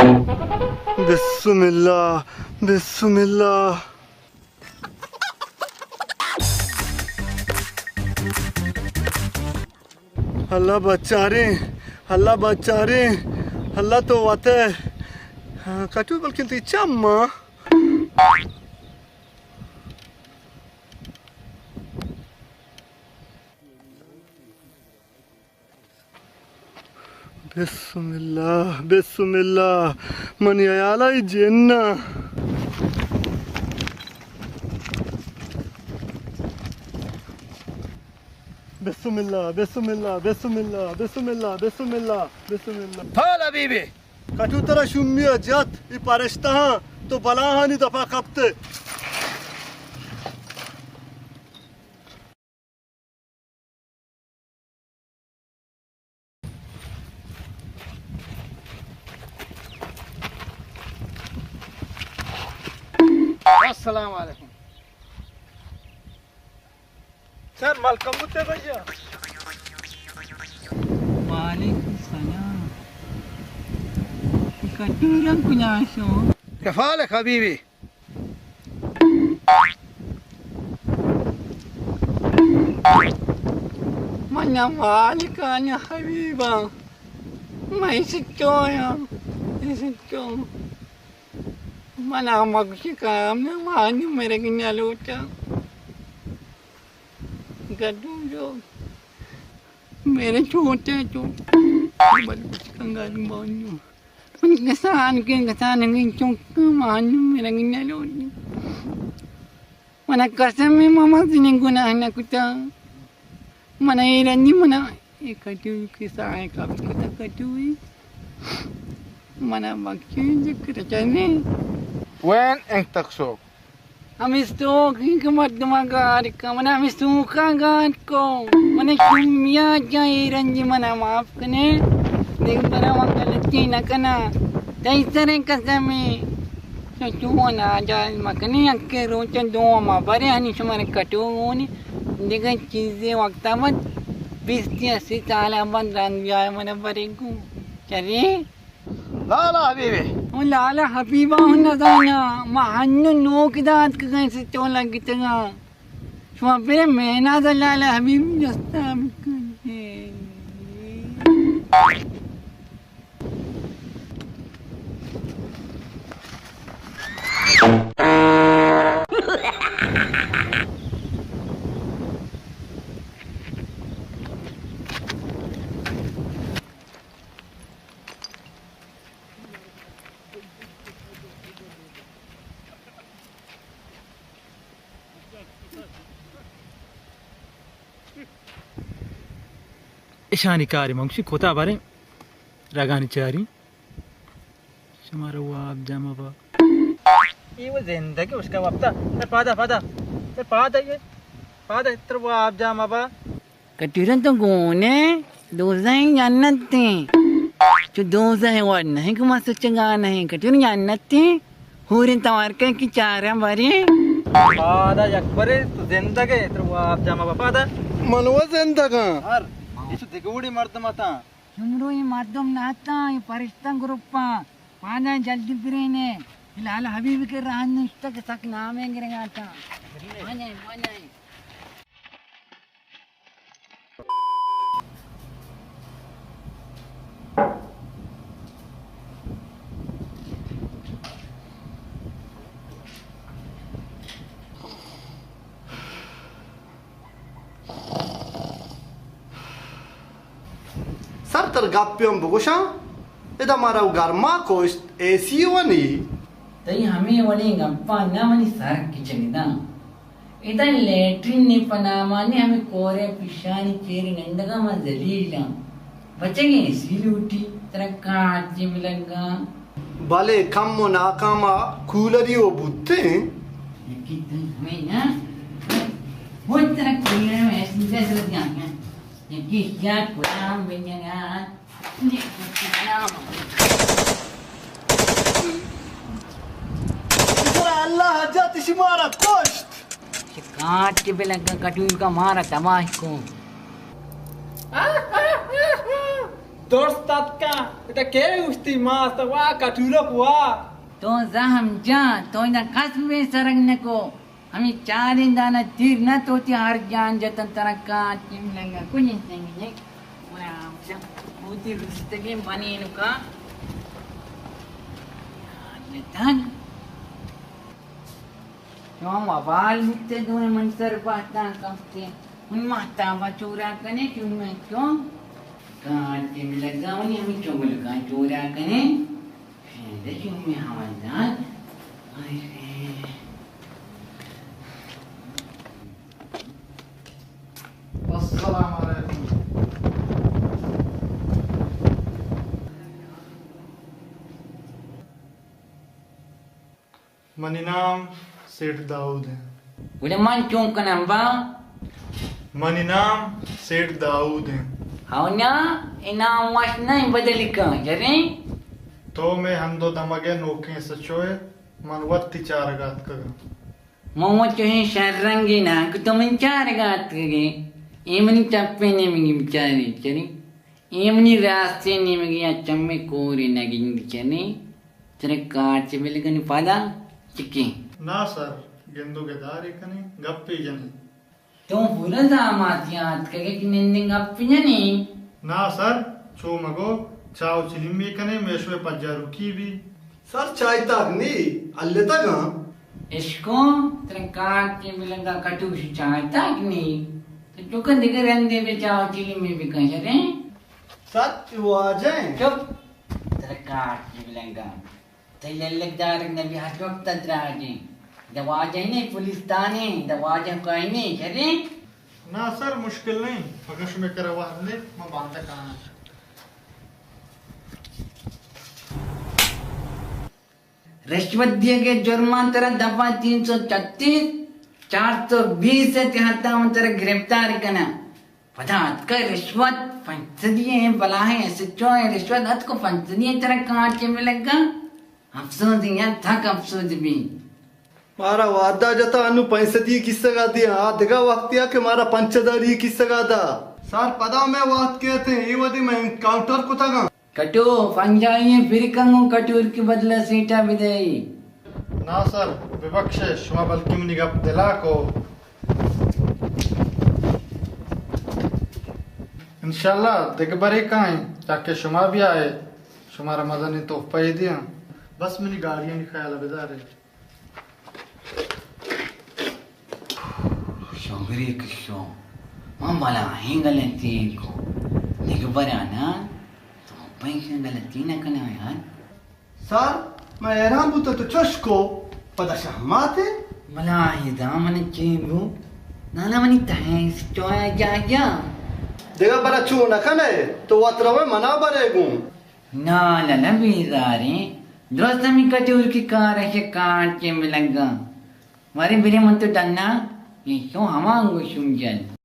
بسم اللہ، بسم اللہ۔ اللہ بچاریں، اللہ بچاریں، اللہ تو وت ئے۔ کٹو بلکن تئی چم ءَ۔ بسم اللہ، بسم اللہ، منی ہیال ءَ اے جن ءَ۔ بسم اللہ، بسم اللہ، بسم اللہ، بسم اللہ، بسم اللہ، بسم اللہ۔ پال حبیبی۔ کٹو ترا شومی ءَ جت، اے پرشتہاں تو بلاہانی دپا کپت ئے۔ السلام علیکم۔ سر، ملکم بوتے بھیا۔ وعلیکم السلام۔ کٹورم کجا شو؟ کفال حبیبی۔ من مالکان حبیبا۔ من سچویا۔ سچو۔ من آمک شکام نہ مانی مرگ نہ لوٹا۔ گڈو جو۔ میرے چھوٹے چھوٹے بلوچ کنگال بانیو۔ من کسان کے کسان انگی چونکا مانو میرا گنڈا لوٹی۔ منا قسم ہے ماما سنے گناہ نہ کتا۔ منا اے رندی منا اے کٹو کسان کپ کتا کٹو۔ منا بخشی ذکر چنے۔ وین انت تک سوک۔ ہمے سوک انت کہ مردماں گار کن، من ہمے سوکاں گار کن، من شمیا جاں اے رنجی منا معاف کنے، دگہ برا من غلطی نہ کناں، تئی سریں قسمے، تو چون ناجائز مکنے، یکے روچ دو ما برے ہنی شمارے کٹو گونی، دگہ چیزے وقتا بد بیست یا سی سالا بد رند بیائے من برے گون، چلے؟ لالا حبیبے۔ او لالا حبیبا ہوں نزانا، ما ہنو نوک دات کہ گئے سے تو لگتگا۔ شما پھر مہناز لالا حبیب جستا بکنے۔ اشانی کاری منگشی کتا باریں رگانی چاری۔ شمارا واب جمع با۔ ای وہ زندگی اس کا وقتا۔ اے پادا، پادا۔ اے پادا یہ۔ پادا اتر واب جمع با۔ کٹورن تو گونے، دوزہ ہیں جنت ہیں۔ چو دوزہ ہیں ور نہیں کہ ما سچگا نہیں۔ کٹورن جنت ہیں۔ ہوریں توار کن کہ چاریں بریں۔ پادا یک برے تو زندگ ئے، ترا واب جمع با پادا۔ من و زندگاں۔ ہر، ایشو دگوڑی مردم اتاں۔ شمروئی مردم نہ اتاں، یہ پرشتہ گروپاں۔ پادا جلدی برینے۔ لالا حبیب کے راہ نشتہ کہ سک نامیں گرگا اتاں۔ مانے، مانے۔ سر تر گپے ہم بگوشاں، ادا مارا گرما کشت، اے سی و نی۔ تئی ہمے وڑیں گپاں نہ منی سر کچگ داں۔ ادا لیٹرین نے پنامانی ہمے کورے پیشانی چیر نندگا من ذلیل آں۔ بچگیں اے سی لوٹی، ترا کاچی بلگاں۔ بلے کم و ناکام ء کولری و بوتیں۔ یکی تو ہمے نا، وہ ترا کولر میں اے سی دے سر دیاں۔ یکی شاہ کلام بنگا۔ ترا اللہ جت شمارا کشت۔ کاٹ کے بلگا کٹوئی کا مارا تباہ کو۔ درست اتکاں، ادا کئے اوشتی ماست وا کٹورک وا۔ تو زہم جان، تو ادا کس بے سرگ نکو۔ ہمے چاریں دانہ تیر نہ تو تی ہر جان جتن ترا کانچ لنگا کجیں سنگے۔ وتی رستگیں بنینکا۔ جتن۔ چون وبال بیتے دوئیں من سر باتاں کپتے۔ من مہتابا چورا کنے چون میں چون۔ کانچ لگا ونی ہمیں چگل کا چورا کنے۔ شیدہ چون میں حوالدار۔ آئے رے۔ السلام علیکم۔ منی نام سیٹھ داؤد انت۔ گڑا من چون کناں با؟ منی نام سیٹھ داؤد انت۔ ہو نا، اے نام وش نہ انت، بدل کن، شریں؟ تو مئے ہند و دمگ ء نوکیں ایس ایچ او ئے، من وت تئی چارگ ء اتکگاں۔ من وت چوشیں شررنگے نہ کہ تو منی چارگ ء اتکگ ئے۔ اے منی چپیں نیمگی بچارے، شریں؟ اے منی راستیں نیمگی ء چمے کورے نہ گندی، شریں؟ ترا کارچ بلگنی پدا چکیں۔ نا سر، گندو گدارے کنیں، گپے جنیں۔ تو پورا زاماتیاں اتکگے کہ نندیں گپ جنیں؟ نا سر، چو مگو، چاہ و چلیمے کنیں، میشوئے پجاروکی بی۔ سر، چائے تاک نی، التگاں۔ اشکو، ترا کارچ بلگا کٹوش چائے تاک نی۔ تو چکن دگہ رندے بے چاہ و چلیمے بکن، شریں؟ سچ واجہ۔ چپ، ترا کارچ بلگا۔ تئی للک دارگ نبی، ہر وقت دراجیں۔ دا واجہ نے پولیس تانے، دا واجہ کائنے، شریں؟ نا سر، مشکل نہیں، اگر شمے کرا وہد نے، ما باندا کانا۔ رشوت دیگے جرمان ترا دفعہ تین سو چھتیس، چار سو بیس ء تحت من ترا گرفتار کناں۔ پدا اتکا رشوت، پنچ سدی ایں، بلاہیں ایس ایچ او ایں، رشوت اتکو پنچ سدی ایں، ترا کانچے ملگا۔ افسوزی انت، تک افسوز بی۔ مارا وعدہ جتا، انو پنچ سدی کیسگا دیا، آ دگہ وقتیا کہ مارا پنچ ہزاری کیسگا دا۔ سر، پدا میں وقت کہتے ہیں، یہ ودی میں انکاؤنٹر کتگا۔ کٹو، پنجائی ء پھر کنگو کٹور کی بدلہ سیٹا بدئی۔ نا سر، ببخشے، شما بلکہ منی گپ دلا کو۔ انشاءاللہ دگہ برے کائیں، تاکہ شما بیائے، شمارا مزنیں تحفہ یے دیاں۔ بس منی گاڑیانی خیال بدارے۔ شگرے کشو، من بلاہیں غلطی کو۔ دگہ برا نا، تو پیسے غلطی نہ کنا یار۔ سر، من حیران بوتاں تو چش کو، پدا شہمات ئے؟ بلاہیں دامن چین بو، نانا منی تہیں سچویا جا جا۔ دگہ برا چو نہ کنے، تو وت روے منا برے گوں۔ نالہ نہ بیزاریں، درست ہمے کٹورکی کار ء شکار چہ ملگاں۔ مارے برے من تو ڈنا، اے شو ہما انگو شونجل۔